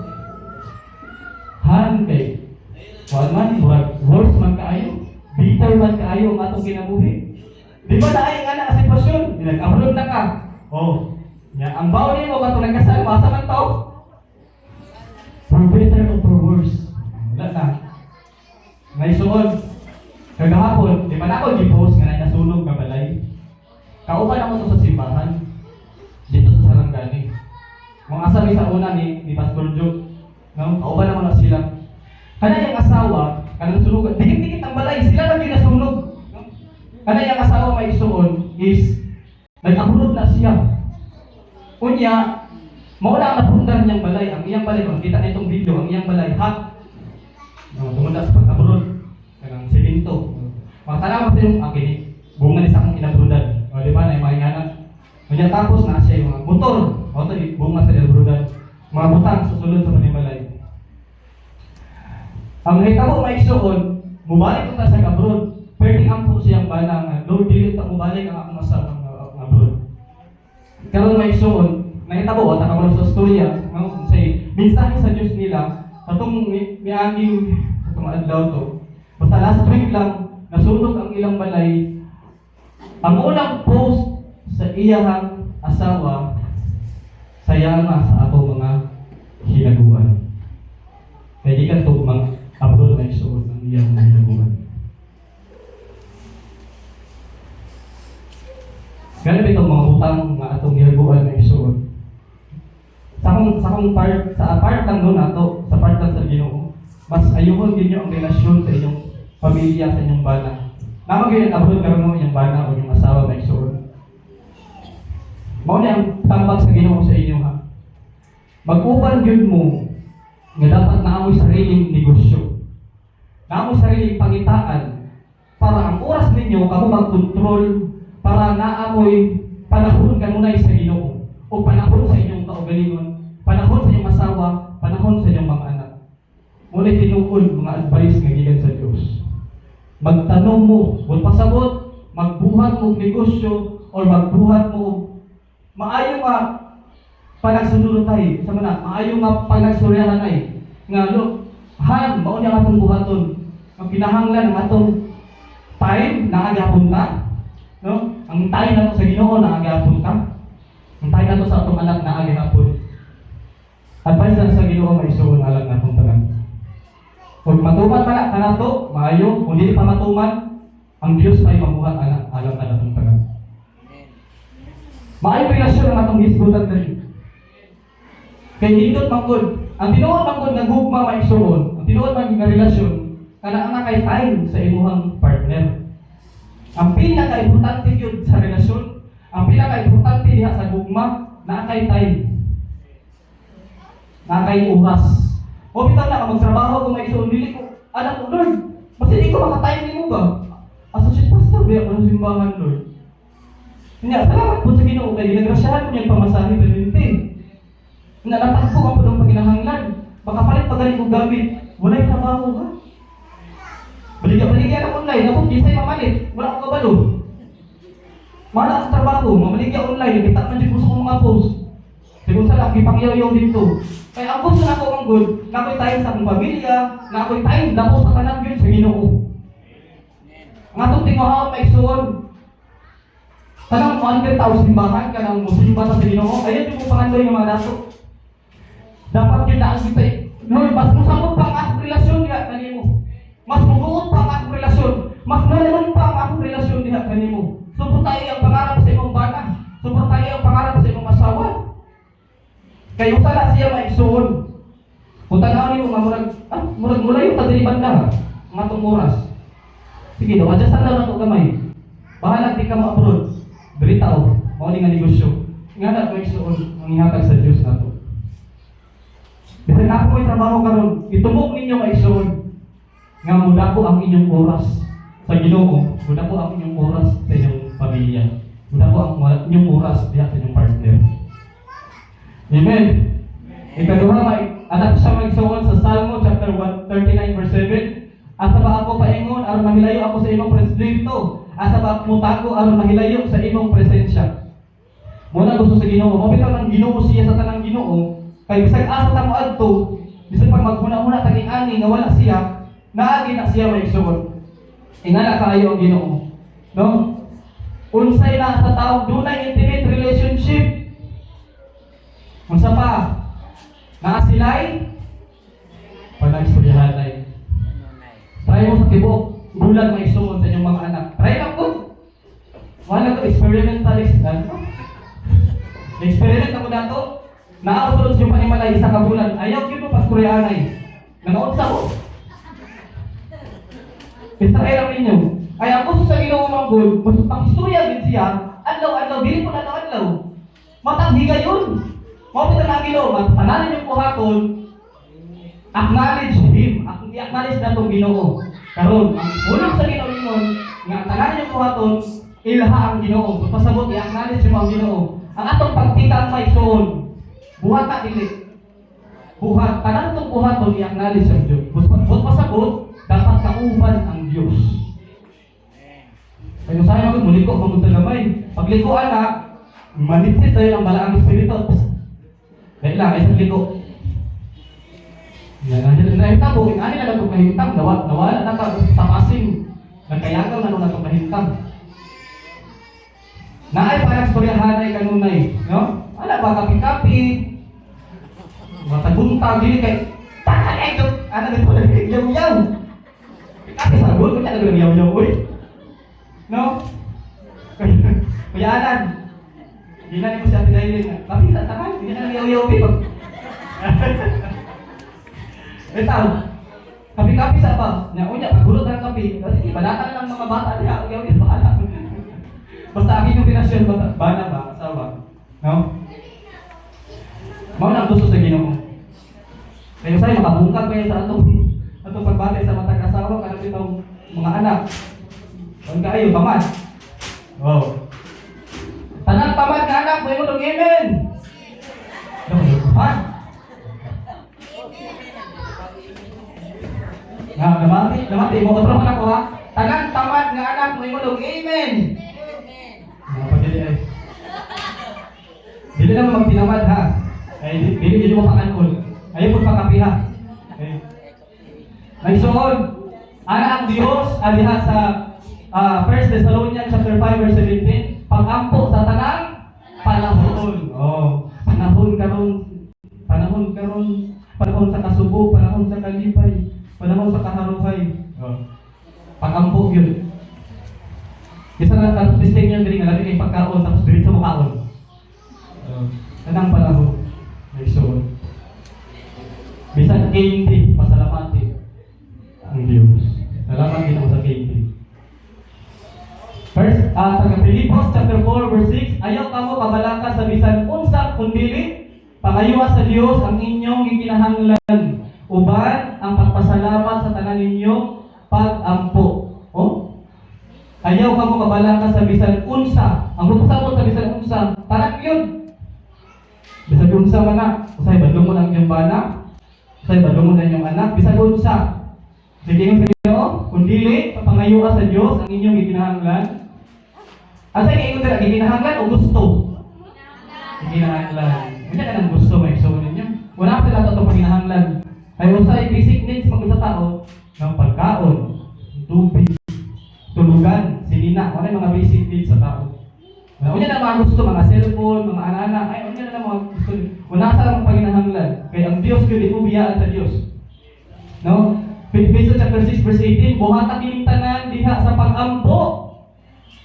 Han, kay, kuan man, murag, worse man kaayo. Bitter man kaayo ang atong kinabuhi. Di ba naay nga na sitwasyon? Nag-abroad na ka. Oh, nya, ang bao nimo katong nagkasal, masa man to? For better or for worse. Wala na. May suod. Kagahapon, di ba na ako gi-post nga na nasunog nga balay? Kauban ako to sa simbahan. Dito sa Sarangani. Mga asa mi sa una ni Pastor Joe. No? Kauban ako na sila. Kana yung asawa, kanang nasunog, dikit-dikit ang balay, sila lang yung nasunog. No? Kana yung asawa, may isuon is nag-abroad na siya. Unya, mao na ang napundar niyang balay, ang iyang balay, kung kita na itong video, ang iyang balay, hak. No, tungod na sa pag-abroad, kanang silinto. Mga sa yung ang kini, bunga ni sa akong inabroadan. O, di ba, na yung mga ingana. Unya tapos na siya yung mga motor, o ito, bunga sa inabroadan. Mga butang susunod sa panimalay. Ang nahitabo, maigsuon, mubalik ko ta sa abroad. Pwede ang po siyang bana nga, "Lord, dili ta mubalik ang akong asawa nga abroad." Karon, maigsuon, nahitabo, wala ka sa storya, no? Say, mensahe sa Dios nila, katong miaging atong adlaw to. Basta last week lang, nasunog ang ilang balay. Ang unang post sa iyahang asawa, "Sayanga sa ako mga hinaguan." Kaya gikan to mang abroad na isuot ang iyang mga hinaguan. Ganun itong mga butang nga atong hinaguan na isuot. Sa akong part, sa part lang no nato, sa part lang sa Ginoo, mas ayuhon ninyo ang relasyon sa inyong pamilya, sa inyong bana. Nama gyud abroad karon mo inyong bana o inyong asawa, may isuot. Mao ni ang tambag sa Ginoo sa inyo ha. Mag-uban gyud mo nga dapat naamoy sariling negosyo. Naamoy sariling pangitaan para ang oras ninyo kamo magkontrol, para naamoy panahon kanunay sa Ginoo o panahon sa inyong kaugalingon, panahon sa inyong asawa, panahon sa inyong mga anak. Ngunit tinuod mga advice nga gikan sa Dios. Magtanom mo, wal pasabot, magbuhat mo og negosyo or magbuhat mo og maayo nga panagsunod sa mana, maayo nga panagsuryahan ay nga lo han mao niya atong buhaton. Ang kinahanglan ang atong time naa gihapon ta, no? Ang time nato sa Ginoo naa gihapon ta, ang time nato sa atong anak naa gihapon. Advice lang sa Ginoo, maisuon alang natong tanan. Kung matuman man na kanato, maayo. Kung dili pa matuman, ang Dios ay mabuhat ana alang kanatong tanan. Maayo relasyon ang atong hisgutan diri. Kay nindot man gud, ang tinuod man gud nga gugma, maigsuon, ang tinuod man nga relasyon, kana ang kay time sa imuhang partner. Ang pinaka-importante gyud sa relasyon, ang pinaka-importante diha sa gugma, naa kay time. Naa kay oras. O bitaw na ka magtrabaho kung maigsuon, dili ko alam ko, "Lord, basta di ko maka-time nimo ba? Associate pastor ba ako sa simbahan, Lord?" Nya, salamat po sa Ginoo kay ginagrasyahan ko niyang pamasahe permente. Na natagpo ang punong paginahanglan. Baka palit pa gani og gamit. Walay trabaho ha. Baligya-baligya lang online, ako kinsay mamalit, wala akong kabalo. Wala akong trabaho, mamaligya online, kita man jud ko sa akong mga post. Sigon sa lang, gipangyaw-yaw dito. Kaya ang gusto nako ang good, na ako'y time sa akong pamilya, na ako'y time dako sa tanan gyud sa Ginoo. Ang atong tinguhaon, maigsuon, tanang mo under tao sa simbahan, kanang musimba sa Ginoo, ayun yung pangandoy ng mga dato. Dapat yun na ang kita. Lord, mas musamot pa ang akong relasyon diha kanimo. Mas mubuot pa ang akong relasyon. Mas malalon pa ang akong relasyon diha kanimo. Suportahi ang pangarap sa imong bana. Suportahi ang pangarap sa imong asawa. Kay usa na siya, mga igsoon. Kung tanaw nimo nga murag murag mulayo ta diri banda ngatong oras. Sige daw, adjust lang nato gamay. Bahala di ka mo-abroad. Diri tao, mao ni nga negosyo. Nga na, mga igsoon, ang ihatag sa Dios nato. Bisan ako may trabaho karon, itumok ninyo, mga igsoon, nga mudako ang inyong oras sa Ginoo, mudako ang inyong oras sa inyong pamilya, mudako ang inyong oras diha sa inyong partner. Amen. Ikaduha, may anak siya, mga igsoon, sa Salmo chapter 139 verse 7. "Asa ba ako paingon aron mahilayo ako sa imong presbito? Asa ba ako mutago aron mahilayo sa imong presensya?" Mao na gusto sa Ginoo. Mao bitaw nang Ginoo siya sa tanang Ginoo. Kay bisag asa ta mo adto, bisag pag maghuna-huna taging ani nga wala siya, naagi na siya, mga igsoon. Ingana kaayo ang Ginoo. No? Unsay na sa taong dunay intimate relationship? Unsa pa? Naa sila'y panagstoryahanay. Try mo sa tibuok bulan, mga igsoon, sa inyong mga anak. Try lang po. Wala ko experimentalist. Ano? Experiment ako dato. Naa sulod sa panimalay isa ka bulan. Ayaw gyud mo pastoryahanay. Nangaunsa ko. Basta lang ninyo. Ay ang gusto sa Ginoo manggol, basta pang-istorya din siya, adlaw-adlaw, dili po adlaw-adlaw. Matag higayon. Mao bitaw na ang Ginoo, tanan yung buhaton, acknowledge Him, i-acknowledge natong Ginoo. Karon, ang pulong sa Ginoo ingon nga ang tanan yung buhaton, ilha ang Ginoo. Pasabot i-acknowledge mo ang Ginoo. Ang atong pagtikang, mga igsoon, buhat ta dili. Buhat, tanan itong buhaton, i-acknowledge ang Diyos. But pasabot, dapat kauban ang Diyos. Kaya sayang ako, muliko, mamunta gamay. Pagliko ana, manitsit tayo ang balaang espiritu. Psst. Dahil lang, ay sa liko. Yan, nandiyan na nahitabo, ani na lang kahimtang, nawala na ka sa pasing. Nagkayagaw na nung natong kahimtang. Naay parang storyahanay kanunay, no? Ala ba kapi-kapi, mataguntag, dili kay tanan ay ito, ano dito na yaw-yaw. Kapi sa gol, kanya nag yaw-yaw, uy. No? Kuya Alan, di na mo si Ate Dailin. Kapi sa takan, hindi na yaw-yaw, pag. Ito, kapi-kapi sa ba? Nya unya pagulot ng kape. Kasi balata na lang mga bata diha, yaw yaw bahala. Basta ang inyong relasyon ba, bana ba, asawa. No? Mao na ang gusto sa Ginoo. Kaya say makabungkag kayo sa atong pagbati sa matag asawa kanang bitong mga anak. Kung kaayo tamad. Wow. Tanang tamad nga anak, mo og amen. Ha? Nga, namati, namati, mo otro man ako ha. Tanang tamad nga anak, mo og amen. Nga pagdili ay. Dili na mo magtinamad ha. Ay dili dili mo pakanol. Ayaw po pakapiha. Okay. Naigsoon, ana ang Dios aliha sa 1 Thessalonians chapter 5 verse 17, pag-ampo sa tanang panahon. Oh, panahon karon, panahon karon, panahon sa kasubo, panahon sa kalipay, panahon sa kaharuhay. Oh. Pag-ampo yun. Bisa na testing niyo diri nga labi kay pagkaon tapos diretso mo kaon. Oh, tanang panahon. Naigsoon. Bisan candy, pasalamati ang Diyos. Salamat din ako sa candy. First, taga Filipos chapter 4 verse 6, "Ayaw kamo kabalaka sa bisan unsa kundili pangayuha sa Dios ang inyong gikinahanglan uban ang pagpasalamat sa tanan ninyo pag-ampo." Oh? Ayaw kamo kabalaka sa bisan unsa. Ang pasabot sa bisan unsa, tanan yun. Bisan unsa man na, usay badlong mo lang inyong bana, usay badlong mo na inyong anak, bisan unsa. Sige sa Ginoo, kung dili, papangayuha sa Dios ang inyong gikinahanglan. Asa giingon dira, gikinahanglan o gusto? Gikinahanglan. Unya ka ng gusto, may gusto ninyo. Wala sila ato panginahanglan. Kay usay basic needs man sa tao ng pagkaon, tubig, tulugan, sinina, wala yung mga basic needs sa tao. Wala unya na mga gusto, mga cellphone, mga anak, ay unya na mga gusto. Wala sa lang panginahanglan. Kay ang Dios gyud di mo biyaan sa Dios. No? Philippians chapter 6 verse 18, "Buhata kining tanan diha sa pag-ampo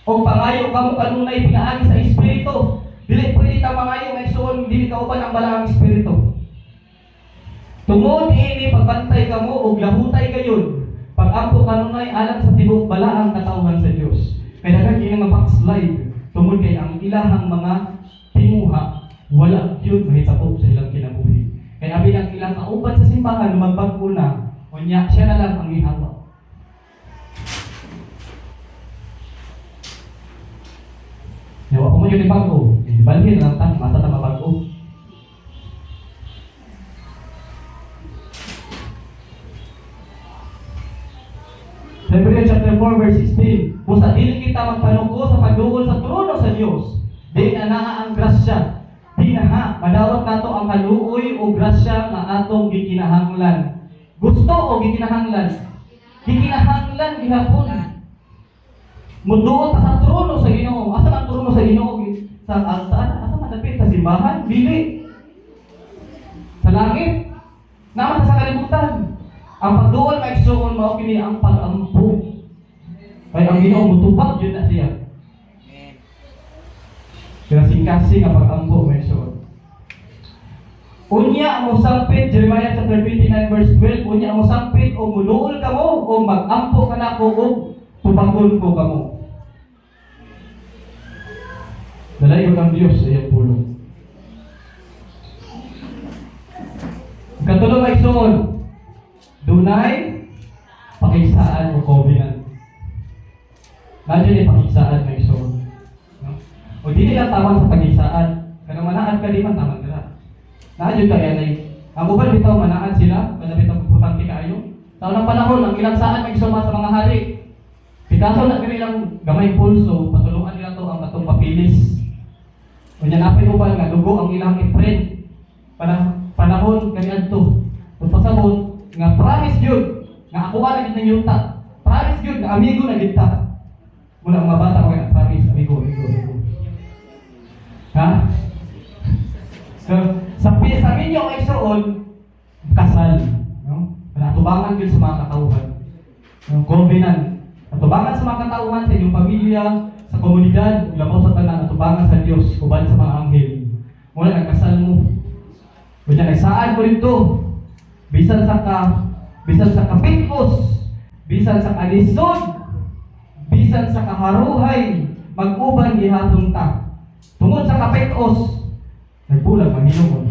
o pangayo kamo kanunay pinaagi sa Espiritu." Dili pwede ta mangayo, mga igsoon, dili kauban ang Balaang Espiritu. Tungod ini, pagbantay kamo og lahutay gayon. Pag-ampo kanunay alang sa tibuok balaang katawhan sa Dios. Kay daghan kini nga backslide tungod kay ang ilahang mga tinguha wala gyud mahitabo sa ilang kinabuhi. Kay abi ang ilang kauban sa simbahan magbag-o na, unya siya na lang ang gihawa. Yawa ko mo yun bago, balhin na lang ta, masa ta mabago. Hebrew chapter 4 verse 16. Busa dili kita magpanuko sa pagduol sa trono sa Dios. Di na naa ang grasya. Di na ha, madawat nato ang kaluoy o grasya nga atong gikinahanglan. Gusto o gikinahanglan? Gikinahanglan gihapon. Muduol ta sa trono sa Ginoo. Asa man trono sa Ginoo? Sa altar? Asa man dapit sa simbahan? Dili. Sa langit. Naman sa kalibutan. Ang pagduol, mga igsoon, mao kini ang pag-ampo. Kay ang Ginoo mutubag yun na siya. Amen. Kasing-kasing ang pag-ampo, mga igsoon. Unya mo sampit, Jeremiah chapter 29 verse 12, unya mo sampit o muduol kamo o mag-ampo kanako o tubagon ko kamo. Dalayon ang Dios sa iyang pulong. Katulo, mga igsoon, dunay pakigsaan o covenant. Nandiyan yung pakigsaan, mga igsoon. No? O dili lang tawag sa pakigsaan. Kanang manaad ka di man tamang ka na. Nandiyan ka yan ay ang uban bitaw manaad sila, kana bitaw putang ti kaayo. Sa unang panahon, ang ilang saan may sa mga hari. Pitaso na kini ilang gamay pulso, patulungan nila to ang katong papilis. Unya napay uban nga dugo ang ilang i-print. Panahon kaniadto. Kung pasabot nga promise gyud nga ako na gid nang yuta. Promise gyud nga amigo na gid ta. Muna mga bata ko nga promise amigo, amigo, amigo. Ha? So, sa minyo ang igsoon, kasal, no? Natubangan gyud sa mga katawhan. No, covenant. Natubangan sa mga katawhan, sa inyong pamilya, sa komunidad, ug labaw sa tanan, natubangan sa Dios uban sa mga anghel. Muna nagkasal mo. Unya nagsaad mo dito. Bisan sa kapitkos, bisan sa kalisod, bisan sa kaharuhay, mag-uban gihapon ta. Tungod sa kapitkos, nagbulag ang hinuon.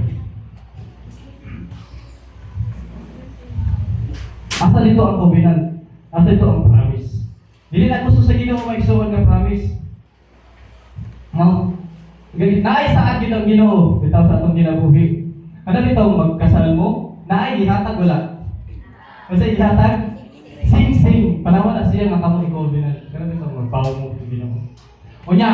Asa dito ang covenant? Asa dito ang promise? Dili na gusto sa Ginoo maigsuon nga promise. No? Ganit naay saad gyud ang Ginoo bitaw sa atong kinabuhi. Ano bitaw magkasal mo? Naay gihatag wala? Unsa gihatag? Sing sing. Panahon na siya nga kamo i-covenant. Pero bitaw magbaw mo sa Ginoo. Unya,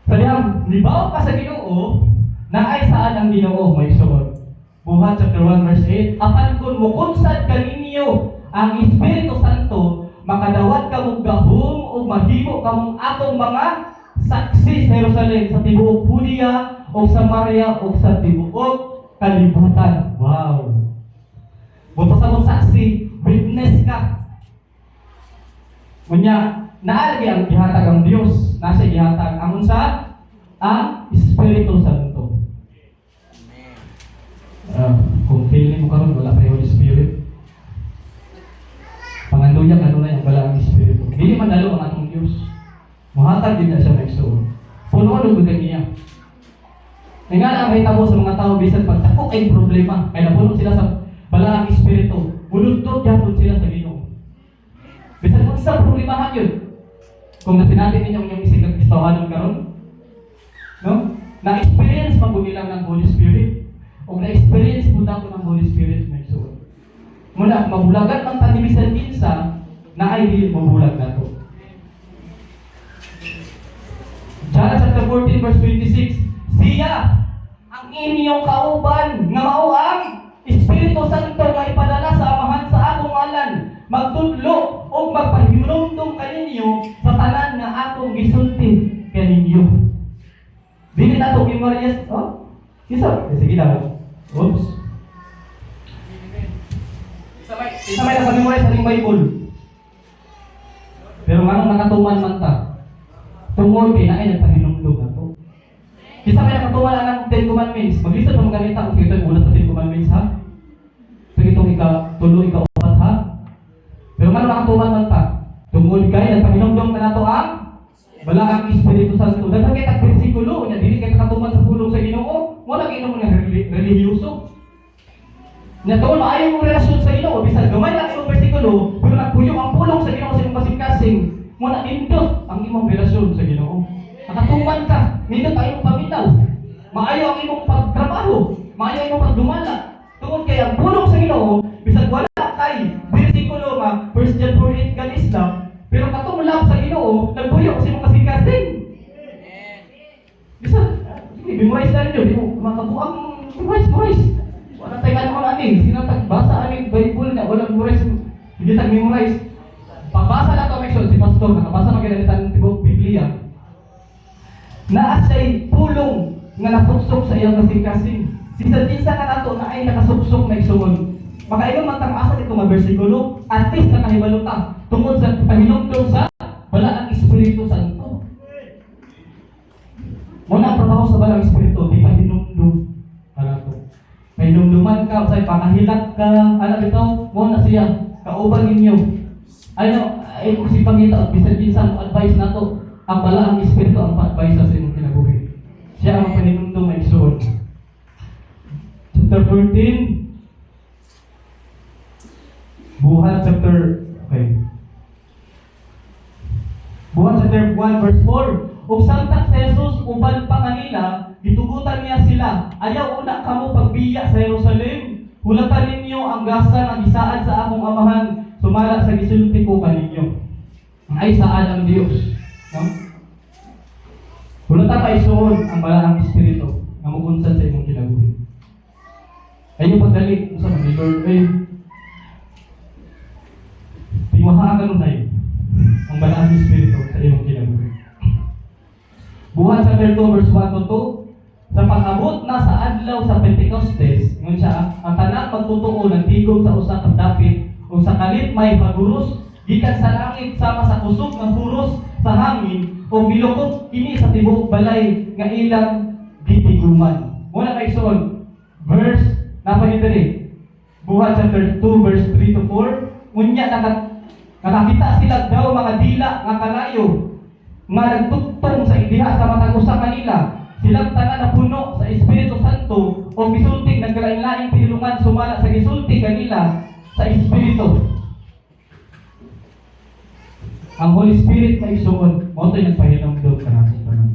sa dihang nibaw ka sa Ginoo, naay saad ang Ginoo maigsuon. Buhat chapter 1 verse 8, apan kung mukunsad kaninyo ang Espiritu Santo, makadawat kamong gahom o mahimo kamong atong mga saksi sa Jerusalem, sa tibuok Judea o Samaria o sa tibuok kalibutan. Wow. Buto sa mong saksi, witness ka. Unya, naalagi ang gihatag ang Dios, nasa gihatag ang unsa? Ang Espiritu Santo. Amen. Kung feeling mo karon wala pa yung Holy Spirit. Panganduya kanunay ang balaang Espiritu. Dili man dalo ang atong Dios. Muhatag din na siya maigsoon. Puno og niya. Kaya nga ang mahitabo sa mga tao bisan pag dako kay problema, kay napuno sila sa balaang Espiritu, muluntot gyapon sila sa Ginoo. Bisan kung sa problemahan yun. Kung nasinati ninyo ang inyong isig Kristohanon karon, no? Na-experience man gud nila ng Holy Spirit. O na-experience mo na ng Holy Spirit, mga igsoon. Muna, mabulagan man ta ni bisan kinsa, na ay dili mabulag nato. John chapter 14 verse 26, siya ang inyong kauban nga mao ang Espiritu Santo nga ipadala sa Amahan sa akong ngalan, magtudlo ug magpahinumdum kaninyo sa tanan nga akong gisulti kaninyo. Dili na to memorize, oh? Isa, eh, sige lang. Oops. Isa may naka-memorize sa ating Bible. Pero nganong nakatuman man ta? Tungod kay naay nagpahinumdum nato. Kinsa may nakatuman ng Ten Commandments? Maglisod pa maganita kung ito yung una sa Ten Commandments, ha? So itong ika-tulo, ika-upat, ha? Pero man nakatuman man ta. Tungod kay nagpahinumdom ka nato ang Balaang Espiritu Santo. Daghan kay tag bersikulo nya dili kay nakatuman sa pulong sa Ginoo. Wala Ginoo nga relihiyoso. Nya tuon maayo mong relasyon sa Ginoo, bisan gamay lang imong bersikulo, pero nagpuyo ang pulong sa Ginoo sa imong kasing-kasing, mo na nindot ang imong relasyon sa Ginoo. Nakatuman ka, nindot ang imong paminaw. Maayo ang imong pagtrabaho, maayo ang imong pagdumala. Tungod kay ang pulong sa Ginoo, bisan wala kay bersikulo nga 1 John 4:8, God is love, pero katong love sa Ginoo, nagpuyo sa imong kasing-kasing. Amen. Bisan, sige, memorize na ninyo, di mo makabuang memorize, memorize. Wala tayo ano ani, sinatag basa ani Bible na wala memorize, hindi tag memorize. Pagbasa na to, make sure si pastor nakabasa man gyud ang tibok Biblia. Naa siya'y pulong nga nasuksok sa iyang kasing-kasing. Bisan kinsa ka nato na ay nakasuksok na igsuon. Makaingon man tang asa nito nga bersikulo, at least nakahibalo ta tungod sa pahinumdom sa Balaang Espiritu Santo. Muna ang trabaho sa Balaang Espiritu, di pahinumdum ka nato. Pahinumduman ka, usay pakahilak ka, ano bitaw, mo na siya, kauban ninyo. Ay no, ay kung si pangita at bisan kinsa mo advice nato, ang Balaang Espiritu ang pa-advise sa imong kinabuhi. Siya ang pahinumdum na igsuon. Chapter 14, Buhat chapter, okay. Buhat chapter 1 verse 4. Ug samtang si Jesus uban pa kanila, gitugutan niya sila, "Ayaw una kamo pagbiya sa Jerusalem. Hulatan ninyo ang gasa nga gisaad sa akong Amahan, sumala sa gisulti ko kaninyo." Ay saad ang Dios, no? Hulatan pa isuon ang Balaang Espiritu nga muunsan sa imong kinabuhi. Ayaw pagdali sa ni Lord ay tinguhaan kanunay ang Balaang Espiritu sa imong kinabuhi. Buhat chapter 2 verse 1 to 2. Sa pag-abot na sa adlaw sa Pentecostes, ingon siya, ang tanang magtutuo nagtigom sa usa ka dapit ug sa kalit may haguros gikan sa langit sama sa kusog nga huros sa hangin ug milukop kini sa tibuok balay nga ilang gitiguman. Muna kay suon verse napa ni diri. Buhat chapter 2 verse 3 to 4, unya nakakita sila daw mga dila nga kalayo nga nagtugtong sa diha sa matag usa kanila. Silang tanan napuno sa Espiritu Santo o misulti nagkalain-laing pinulungan sumala sa gisulti kanila sa Espiritu. Ang Holy Spirit, may isuon, mao to'y nagpahinumdom kanatong tanan.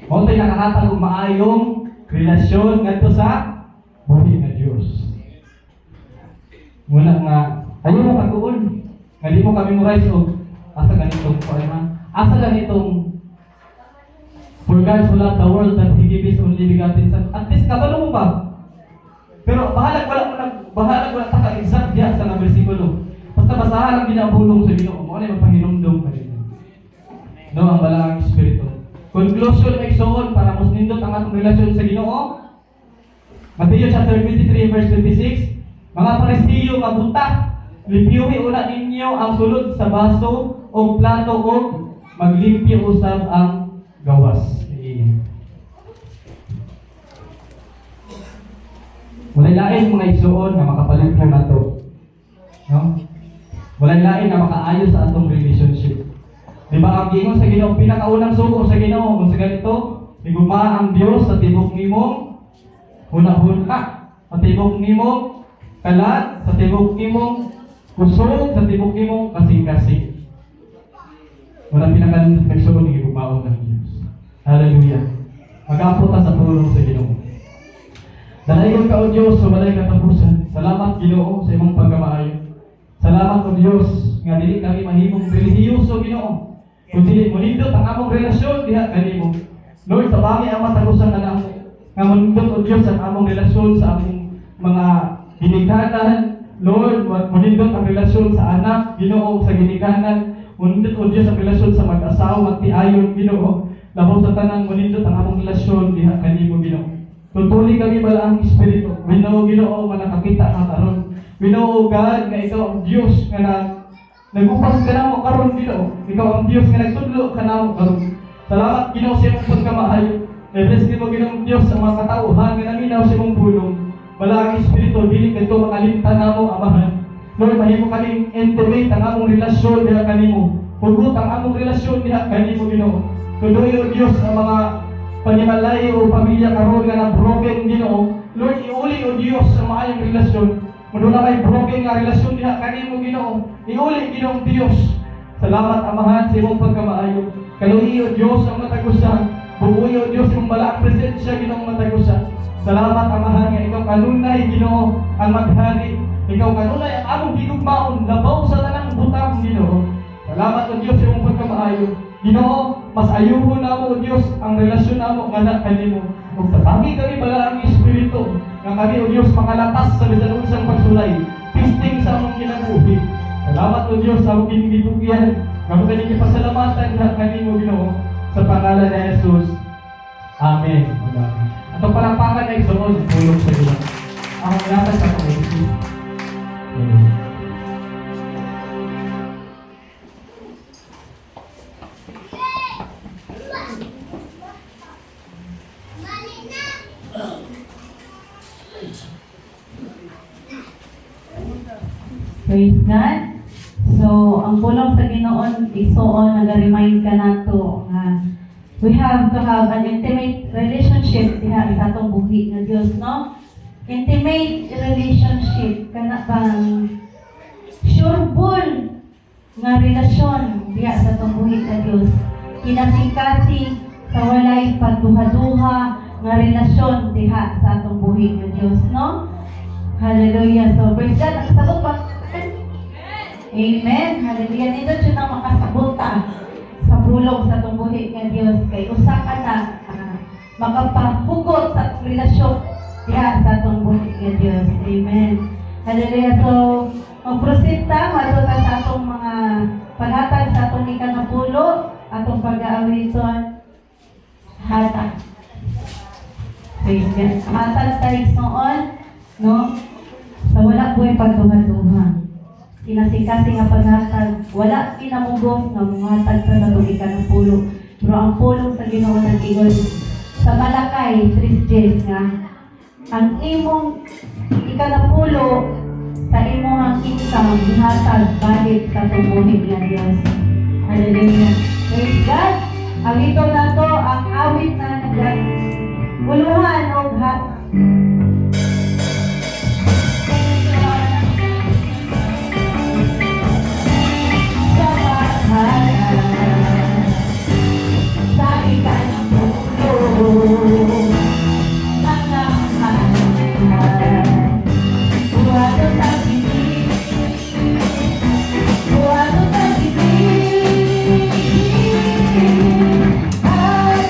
Mao to'y nakahatag og maayong relasyon ngadto sa buhi nga Dios. Muna nga ayaw mo kaguol nga di mo ka-memorize og asa ganitong kuan ha? Asa ganitong "For God so loved the world that He gave His only begotten Son." At least kabalo mo ba? Pero bahalag wala mo nag bahalag wala ta ka exact diya sa nga bersikulo. Basta basahan lang gina ang pulong sa Ginoo mo na magpahinumdom ka ninyo. No, ang Balaang Espiritu. Conclusion, igsoon, para mas nindot ang atong relasyon sa Ginoo. Matthew chapter 23 verse 26, "Mga Parisiyo nga buta, limpyuhi una ninyo ang sulod sa baso o plato o maglimpyo usab ang gawas." Amen. Walay lain, mga igsoon, nga makapalimpyo nato. No? Walay lain na makaayo sa atong relationship. Di ba ang giingon sa Ginoo, pinakaunang sugo sa Ginoo, kung sa ganito, higugmaa ang Dios sa tibok nimong hunahuna, sa tibok nimong kalag, sa tibok nimong kusog, sa tibok nimong kasing-kasing. Wala pinakanindot nagsuon ng higugmaon ng Diyos. Hallelujah. Mag-ampo ta sa pulong sa Ginoo. Dalaygon ka, O Diyos, sa walay katapusan. Salamat, Ginoo, sa imong pagkamaayo. Salamat, O Diyos, nga dili kami mahimong relihiyoso, Ginoo. Kung dili monindot ang among relasyon diha kanimo. Lord, tabangi ang matag usa nga namo nga monindot, O Diyos, ang among relasyon sa among mga ginikanan. Lord, monindot ang relasyon sa anak, Ginoo, sa ginikanan. Monindot, O Diyos, ang relasyon sa mag-asawa at tiayon, Ginoo. Labaw sa tanan, monindot ang among relasyon diha kanimo, Ginoo. Tutuli kami Balaang Espiritu. We know, Ginoo, nga nakakita ka karon. We know, O God, nga ikaw ang Diyos nga na nagupang ka namo karon, Ginoo. Ikaw ang Diyos nga nagtudlo ka namo karon. Salamat, Ginoo, sa imong pagkamaayo. I-bless nimo, Ginoong Dios, ang mga katauhan nga naminaw sa imong pulong. Balaang Espiritu, dili kadto makalimtan namo, Amahan. Lord, mahimo kaming intimate ang among relasyon diha kanimo. Hugot ang among relasyon diha kanimo, Ginoo. Tuloy, O Dios, ang mga panimalay o pamilya karon nga na broken, Ginoo. Lord, iuli, O Dios, ang maayong relasyon. Muna kay broken nga relasyon diha kanimo, Ginoo. Iuli, Ginoong Dios. Salamat, Amahan, sa imong pagkamaayo. Kaluhi, O Dios, ang matag usa. Buoy, O Dios, imong balaang presensya, Ginoong matag usa. Salamat, Amahan, nga ikaw kanunay, Ginoo, ang maghari. Ikaw kanunay ang among gigugmaon, labaw sa tanang butang, Ginoo. Salamat, O Dios, sa imong pagkamaayo. Ginoo, mas ayuhon namo, O Dios, ang relasyon namo nga na kanimo. Ug tabangi kami, Balaang Espiritu, nga kami, O Dios, makalatas sa bisan unsang pagsulay, testing sa among kinabuhi. Salamat, O Dios, sa among kinigitugyan. Kamo kaning pasalamatan na kanimo, Ginoo, sa pangalan ni Jesus. Amen. Atong palakpakan ay suod pulong sa Ginoo. Ang nasa sa pag-ibig. Amen. Praise God. So, ang pulong sa Ginoo, igsuon, nag-remind ka nato nga we have to have an intimate relationship diha sa atong buhi nga Dios, no? Intimate relationship kana bang sureball nga relasyon diha sa atong buhi nga Dios. Kinasing-kasing sa walay pagduha-duha nga relasyon diha sa atong buhi nga Dios, no? Hallelujah. So, praise God. Nakasabot ba? Amen. Hallelujah. Nindot jud ang makasabot ta sa pulong sa atong buhi nga Dios kay usa ka na makapahugot sa atong relasyon diha sa atong buhi nga Dios. Amen. Hallelujah. So, mag-proceed ta madto ta sa atong mga paghatag sa atong ikanapulo, atong pag-aawiton, hatag. Praise God. Hatag tayo igsoon, no? Sa wala po'y pagduha-duha. Kinasing-kasing nga paghatag, wala kinamugos nga muhatag sa atong ikanapulo. Pero ang pulong sa Ginoo nag-ingon sa Malakay 3:10 nga ang imong ikanapulo sa imong income gihatag balik sa buhi nga Dios. Hallelujah. Praise God. Awiton nato ang awit na naguluhan og